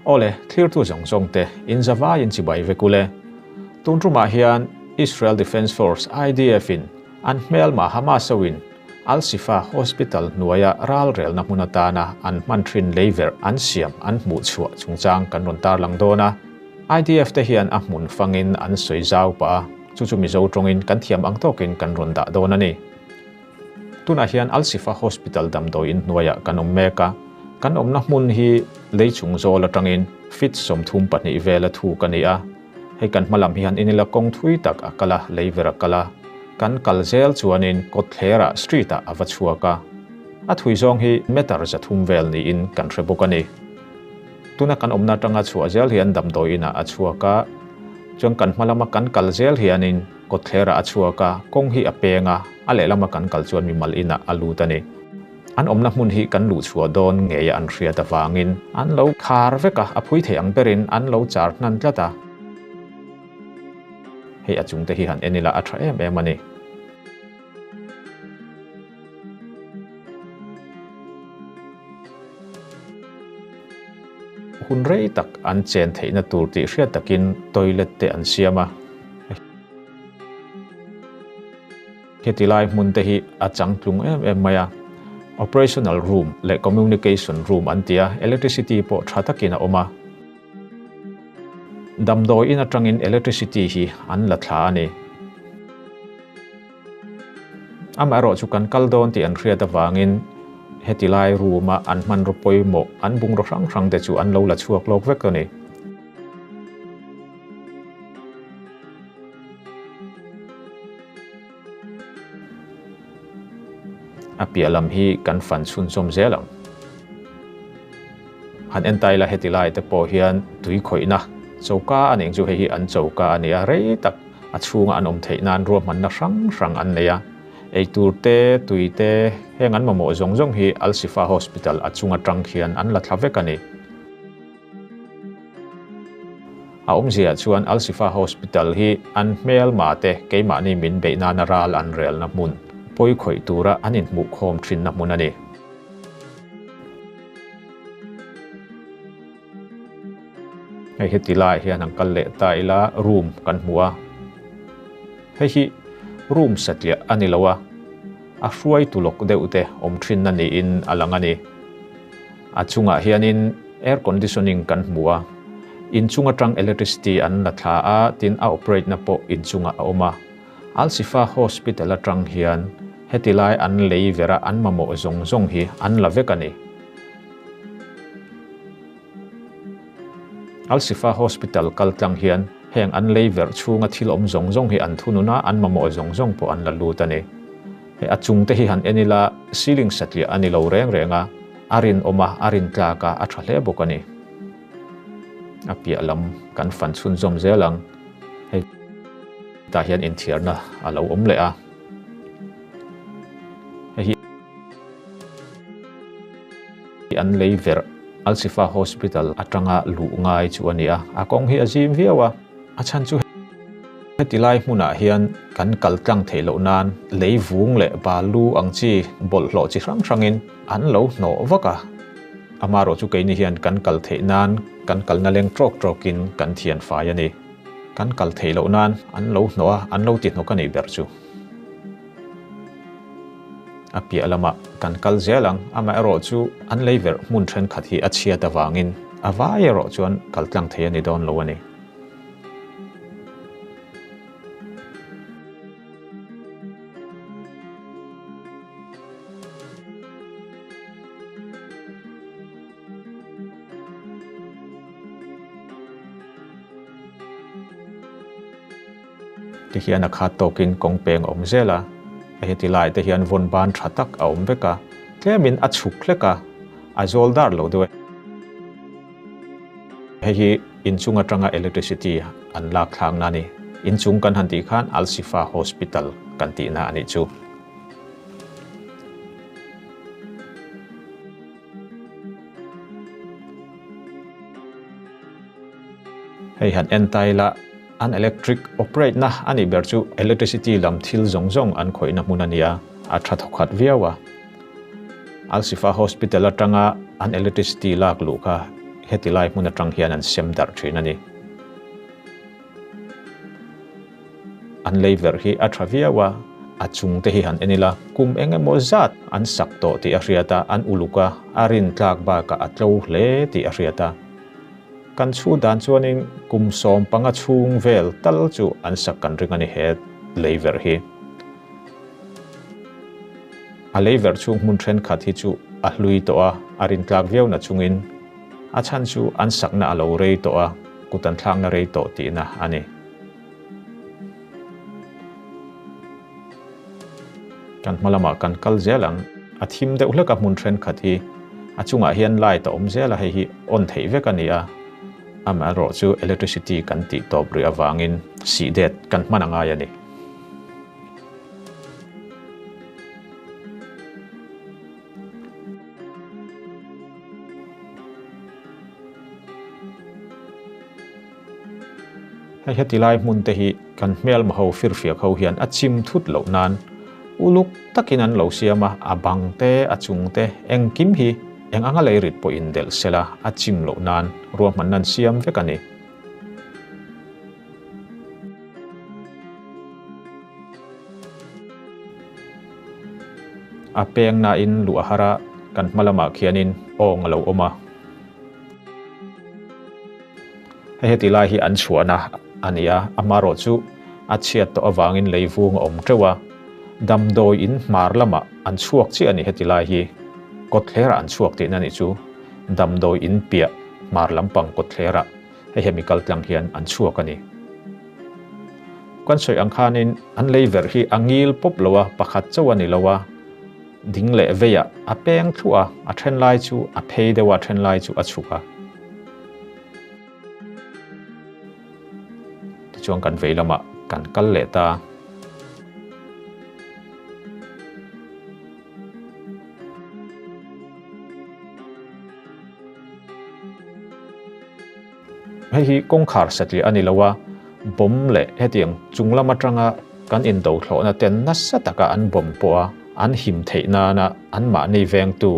Awle, thlirtu zawng zawng te, in zavaiin chibai vek ule. Tun tumah hian Israel Defence Force, IDF, in an hmelma Hamas ho in Al-Shifa Hospital hnuaia ralrelna hmun atana an hman thin leiverh an siam an hmuh chhuah chungchang kan rawn tarlang dawn a. IDF te hian a hmun fangin an sawi zau pah a, chu chu Mizo tawngin kan thiam ang tawkin kan rawn dah dawn a ni. Tunah hian Al-Shifa Hospital damdawi in hnuaiah kan awm mek a, kan awmna hmun hi lei chung zawl atangin feet 32 vela thuk a ni a. Hei kan hma lam hian inila kawng thui tak a kal a, lei ver a kal a. Kan kal zel chuanin kawtthlerah street ah a va chhuak a. A thui zawng hi meter 300 vel niin kan hre bawk a ni. Tuna kan awmna atanga chhuah zel hian damdawi inah a chhuak a, chuan kan hma lama kan kal zel hianin kawtthlerah a chhuak a, kawng hi a peng a, a lehlama kan kal chuan mimal inah a lut a ni. An awmna hmun hi kan luh chhuah dawn ngeia an hriat avangin an lo khar vek a, a phui thei ang berin an lo char hnan tlat a. Hei a chungte hi han en ila a tha em em a ni. Hun rei tak an chen theihna tur tih hriat takin toilet te an siam a. Heti lai hmun te hi a changtlung em em mai a. Operational room leh communication room an ti a, electricity pawh tha takin a awm a. Damdawi in atangin electricity hi an la thla a ni. Amaherawh chu kan kal dawn tih an hriat avangin heti lai room a an hmanraw pawimawh an bungraw hrang hrang te chu an lo la chhuak lawk vek a ni. A piah lam hi kan fan chhunzawm zel ang. Han en ta ila heti lai te pawh hian tui khawihna choka a nih chu hei hi an choka a ni a, rei tak a chhunga an awm theih nan ruahmanna hrang hrang an nei a. Eitur te, tui te, heng an mamawh zawng zawng hi Al-Shifa Hospital a chung atang khian an la thla vek a ni. A awmzia chuan Al-Shifa Hospital hi an hmelma te keimahni min beih nana ral an relna hmun, pawi khawih tura an inhmuhkhawm thinna hmun a ni. Hei heti laiah hian han kal leh ta ila room kan hmu a, hei hi room satliah a ni lo a, a hruaitu lawk deuh te awm thinna niin a lang a ni. A chungah hianin air conditioning kan hmu a, inchung atang electricity an la thla a, tin a operate na pawh inchungah a awm a. Al-Shifa Hospital atang hian heti lai an lei vera an mamawh zawng zawng hi an la vek a ni. Al-Shifa Hospital kal tlang hian heng an lei verh chhunga thil awm zawng zawng hi an thunun a, an mamawh zawng zawng pawh an la lut a ni. Hei a chung te hi han en ila ceiling satliah a ni lo reng reng a, a rinawm a, a rintlak a, a tha hle bawk a ni. A piah lam kan fan chhunzawm zel ang. Hei tah hian inthiarna a lo awm leh a. Hei hi an lei verh Al-Shifa Hospital atanga luh ngai chu a ni a, a kawng hi a zim viau a, a chhan chu heti lai hmunah hian kan kal tlang theih loh nan lei vung leh balu ang chi bawlhhlawh chi hrang hrangin an lo hnawh vak a, amaherawh chu keini hian kan kal theih nan kan kalna leng trawk trawkin kan thian fai a ni. Kan kal theih loh nan an lo hnawh a, an lo ti hnawk a nih ber chu. A piah lamah kan kal zel ang, amaherawh chu an lei verh hmun thenkhat hi a chhiat avangin a vai erawh chuan kal tlang thei a ni dawn lo a ni. Ti hian a khat tawkin kawng peng a awm zel a, heti lai te hian vawn ban tha tak a awm vek a, tlemin a chhuk hlek a, a zawl dar lo deuh e. Hei hi inchung atanga electricity an lak thlakna a ni. Inchung kan han tih khan Al-Shifa Hospital kan tihna a nih chu. Hei han en ta ila an electric operate na a nih ber chu electricity lam thil zawng zawng an khawihna hmun a ni a, a tha thawkhat viau a. Al-Shifa Hospital atanga an electricity lak luh kha heti lai hmun atang hian an sem darh thin a ni. An lei verh hi a tha viau a, a chung te hi han en ila kum eng emaw zat an sak tawh tih a hriat a, an uluk a, a rintlak bakah a tlo hle tih a hriat a. Kan chhu dan chuanin kum 15 chhung vel tal chu an sak kan ring a ni he lei verh hi. A lei verh chhung hmun thenkhat hi chu a hlui tawh a, a rintlak viau na chungin a chhan chu an sakna a lo rei tawh a, kut an thlakna rei tawh tihna a ni. Kan hma lamah kan kal zel ang. A thim deuh hlek a hmun thenkhat hi a chungah hian light a awm zel a, hei hi on theih vek a ni a. Amaherawhchu electricity kan tih tawp rih avangin sih det kan hman a ngai a ni. Hei heti lai hmun te hi kan hmelma ho firfiak ho hian a chim thut loh nan uluk takin an lo siam a, a bang te, a chung te, engkim hi eng anga lei rit pawh indelh sela a chim loh nan ruahmanna an siam vek a ni. A peng nain luah har a, kan hma lamah khianin awng a lo awm a. Hei heti lai hi an chhuahna a ni a, amaherawh chu a chhiat tawh avangin lei vung a awm teuh a, damdawi in hmar lamah an chhuak chiah a ni heti lai hi, kawtthlerah an chhuak tihna a nih chu, damdawi in piah hmar lampang kawtthlerah hei hemi kal tlang hian an chhuak a ni. Kan sawi ang khanin an lei verh hi a ngil pawp lo a, pakhat chauh a ni lo a, Ding leh veiah a peng thluah a, a then lai chu a phei deuh a, a then lai chu a chhuk a. Tichuan kan vei lamah kan kal leh ta. Hei hi kawngkhar satliah a ni lo a, bomb leh hetiang chung lam atanga kan indo thlawhna ten nasa taka an bomb pawh a, an him theih nana anmahni vengtu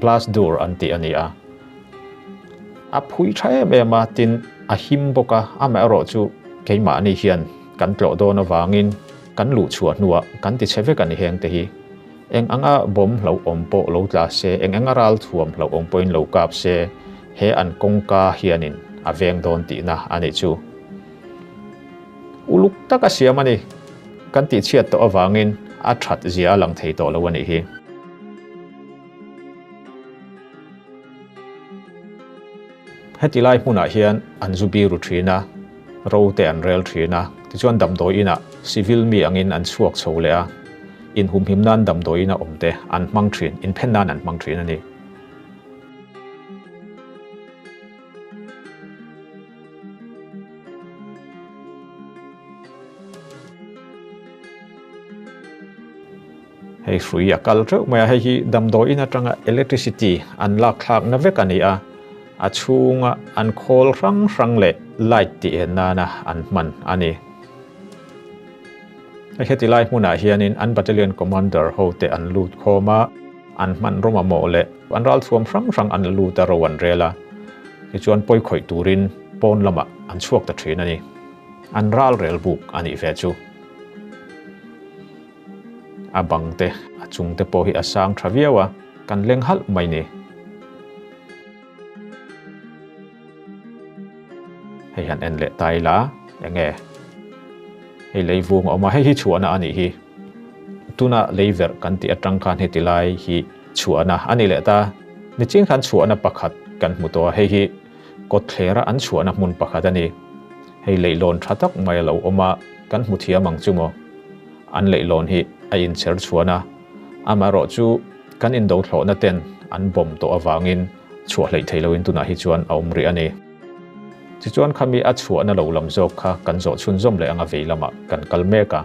blast door an tih a ni a. A phui tha em em a, tin a him bawk a, amaherawh chu keimahni hian kan tlawh dawn avangin kan luh chhuah hnuah kan ti chhe vek a ni heng te hi. Eng anga bomb hlauhawm pawh lo tla se, eng anga ral thuam hlauhawm pawhin lo kap se, he an kawngka hianin a veng dawn tihna a nih chu. Uluk taka siam a ni. Kan tihchhiat tawh avangin a that zia a lang thei tawh lo a nih hi. Heti lai hmunah hian an zu biru thin a, ro te an rel thin a, tichuan damdawi inah civil mi angin an chhuak chho leh a, inhumhim nan damdawi ina awm te an hmang thin, inphen nan an hmang thin a ni. Hei hrui a kal teuh mai a, hei hi damdawi in atanga electricity an lak thlakna vek a ni a, a chhunga an khawl hrang hrang leh light tih en nana an hman a ni. Hei heti lai hmunah hianin an battalion commander ho te an lut khawm a, an hmanraw mamawh leh an ralthuam hrang hrang an la lut a, ro an rel a, tichuan pawi khawih turin pawn lamah an chhuak ta thin a ni. An ral rel buk a nih ve chu. A bang te, a chung te pawh hi a sang tha viau a, kan leng halh mai ni. Hei han en leh ta ila, eng nge? Hei lei vung a awm a, hei hi chhuahna a nih hi. Tuna lei verh kan tih atang khan heti lai hi chhuahna a ni leh ta. Nichin khan chhuahna pakhat kan hmu tawh a, hei hi kawtthlera an chhuahna hmun pakhat a ni. Hei leihlawn tha tak mai a lo awm a, kan hmu thiam ang chu maw? An leihlawn hi a inchher chhuan a, amaherawh chu kan indo thlawhna ten an bomb tawh avangin chhuah hleih thei loin tunah hi chuan a awm rih a ni. Tichuan khami a chhuahna lo lam zawk kha kan zawh chhunzawm leh anga vei lamah kan kal mek a.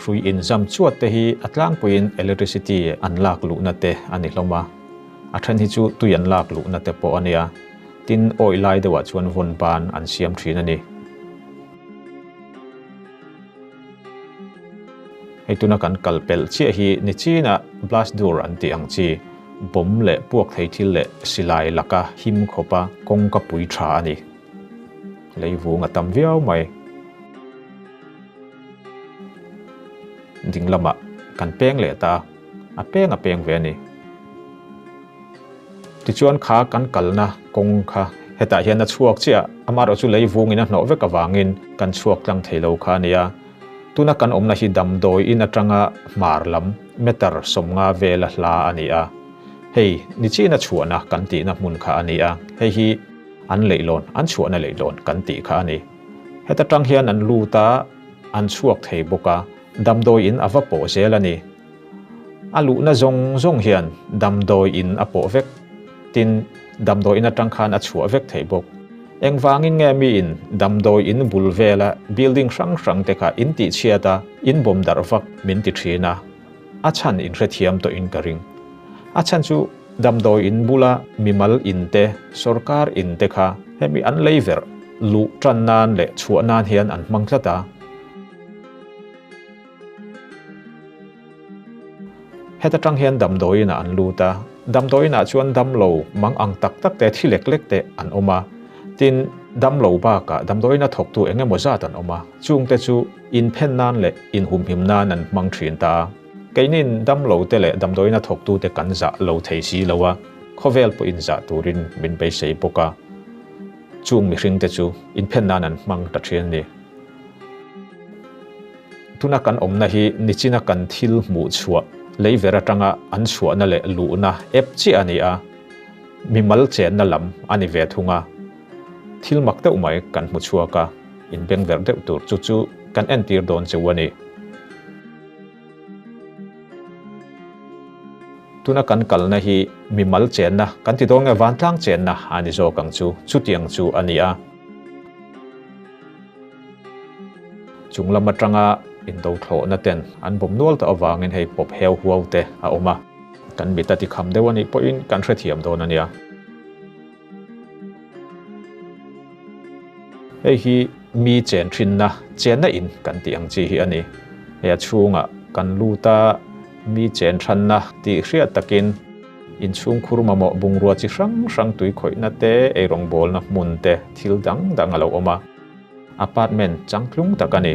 Hrui inzam chuat te hi a tlangpuiin electricity an lak luhna te a ni hlawm a, a then hi chu tui an lak luhna te pawh a nia. Tin, awih lai deuhah chuan vawn ban an siam thin a ni. Hei tuna kan kal pelh chiah hi nichinah blast door an tih ang chi bomb leh puak thei thil leh silai laka him khawpa kawngka pui tha a ni. Leivung a tam viau mai. Ding lamah kan peng leh ta, a peng a peng ve a ni. Tichuan kha kan kalna kawng kha hetah hian a chhuak chiah, amaherawh chu leivungin a hnawh vek avangin kan chhuak tlang thei lo kha a nia. Tuna kan awmna hi damdawi in atanga hmar lam meter 50 vela hla a ni a. Hei nichina chhuahna kan tihna hmun kha a ni a, hei hi an leihlawn, an chhuahna leihlawn kan tih kha a ni. Heta tang hian an lut a, an chhuak thei bawk a, damdawi in a va pawh zel a ni. A luhna zawng zawng hian damdawi in a pawh vek. Tin, damdawi in atang khan a chhuah vek theih bawk. Engvangin nge miin damdawi in bul vela building hrang hrang te kha in tihchhiat a, in bawm darh vak min ti thin a? A chhan in hrethiam tawh in ka ring. A chhan chu damdawi in bula mimal in te, sorkar in te kha hemi an lei verh luh tan nan leh chhuah nan hian an hmang tlat a. Heta tang hian damdawiinah an lut a, damdawiinah chuan damlo mang ang tak tak te, thi lek lek te an awm a. Tin, damlo bakah damdawiina thawktu eng emaw zat an awm a, chungte chu inphen nan leh inhumhim nan an hmang thin ta a. Keinin damlo te leh damdawiina thawktute kan zah lo thei si lo a, khawvel pawh inzah turin min beisei bawk a, chung mihringte chu inphen nan an hmang ta thin a ni. Tuna kan awmna hi nichina kan thil hmuh chhuah leiver atanga an chhuahna leh luhna ep chiah a ni a, mimal chenna lam a ni ve thung a. Thil mak deuh mai kan hmu chhuak a, inbengverh deuh tur chu chu kan entir dawn cheu a ni. Tuna kan kalna hi mimal chenna kan ti dawn nge vantlang chenna a ni zawk ang chu, chutiang chu a ni a. Chung lam atanga indo thlawhna ten an bawm nual tawh avangin hei pawp heu huau te a awm a, kan mit a tikham deuh a nih pawhin kan hrethiam dawn a nia. Hei hi mi chen thinna, chenna in kan tih ang chi hi a ni. Hei a chhungah kan lut a, mi chen thanna tih hriat takin inchhungkhur mamawh bungrua chi hrang hrang tui khawihna te, eirawngbawlna hmun te, thil dang dang a lo awm a. Apartment changtlung tak a ni.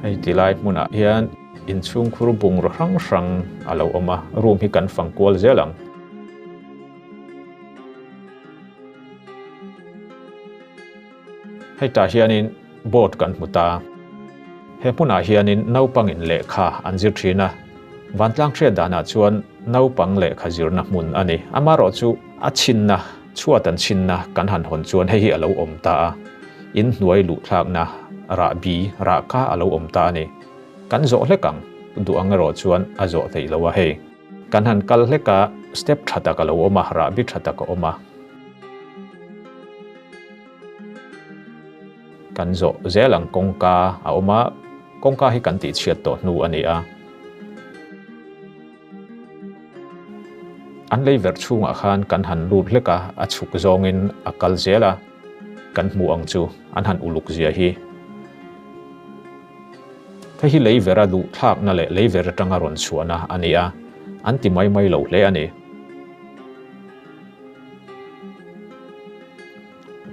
Hei ti lai hmunah hian inchhungkhur bungraw hrang hrang a lo awm a, room hi kan fang kual zel ang. Hei tah hianin board kan hmu ta. He hmunah hianin naupangin lehkha an zir thin a, vantlang hriat danah chuan naupang lehkha zirna hmun a ni. Amaherawhchu a chhinna, chhuat an chhinna kan han hawn chuan hei hi a lo awm ta a, in hnuai luhthlakna rahbi, rahka a lo awm ta a ni. Kan zawh hlek ang, duh ang erawh chuan a zawh theih lo a hei. Kan han kal hlek a, step tha tak a lo awm a, rahbi tha tak a awm a. Kan zawh zel ang kawngka a awm a, kawngka hi kan tihchhiat tawh hnu a ni a. An lei verh chhungah khan kan han lut hlek a, a chhuk zawngin a kal zel a, kan hmuh ang chu an han uluk zia hi. Hei hi lei vera duh thlakna leh lei ver atanga rawn chhuahna a ni a, an ti mai mai lo hle a ni.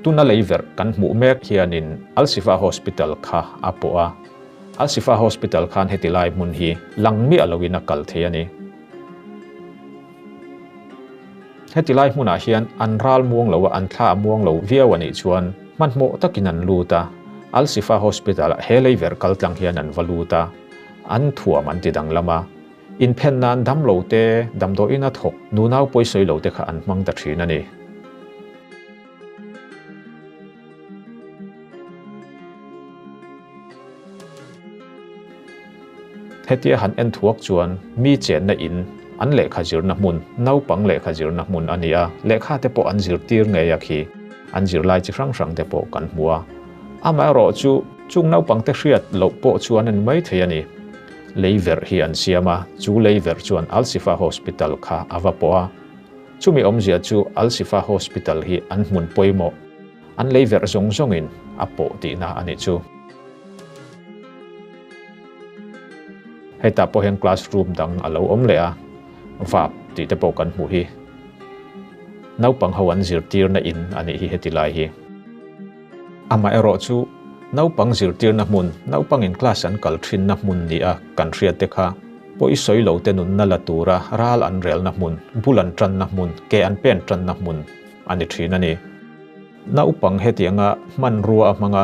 Tuna lei verh kan hmuh mek hianin Al-Shifa Hospital kha a pawh a, Al-Shifa Hospital khan heti lai hmun hi lang miah loin a kal thei a ni. Heti lai hmunah hian an ral muang lo a, an thla a muang lo viau a nih chuan hmanhmawh takin an lut a, Al-Shifa Hospital-ah he lei verh kal tlang hian an va lut a, an thuam an ti danglam a. Inphen nan damlo te, damdawiin a thawk, nunau pawisawi lo te kha an hmang ta thin a ni. Hetia han en thuak chuan mi chenna in, an lehkha zirna hmun, naupang lehkha zirna hmun a ni a, lehkha te pawh an zirtir ngei a khi, an zirlai chi hrang hrang te pawh kan hmu a. Amaherawhchu, chung naupang te hriat loh pawh chuan a ni maithei a ni. Lei verh hi an siam a, chu lei verh chuan Al-Shifa Hospital kha a va pawh a. Chumi awmzia chu Al-Shifa Hospital hi an hmun pawimawh, an lei verh zawng zawngin a pawh tihna a nih chu. Hetah pawh hian classroom dang a lo awm leh a, vap tih te pawh kan hmuh hi. Naupang ho an zirtirna in a nih hi heti lai hi. Amaherawh chu naupang zirtirna hmun, naupangin class an kal thinna hmun ni a kan hriat te kha pawi sawi lo te nunna la tura ral an relna hmun, bul an tanna hmun, ke an pen tanna hmun a ni thin a ni. Naupang hetianga hmanrua a hmanga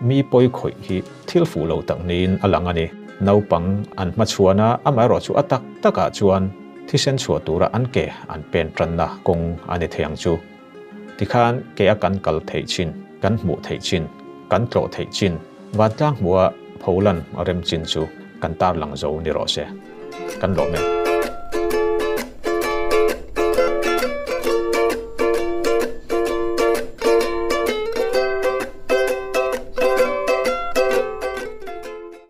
mi pawi khawih hi thil fuh lo tak niin a lang a ni. Naupang an hmachhuan a, amaherawh chu a tak takah chuan thisen chhuah tura an ke an pen tanna kawng a ni thei ang chu. Tikhan ke a kan kal theih chin, kan hmuh theih chin, kan tlawh theih chin, vantlang hmuha pholan rem chin chu kan tarlang zo ni rawh se. Kan lawm e.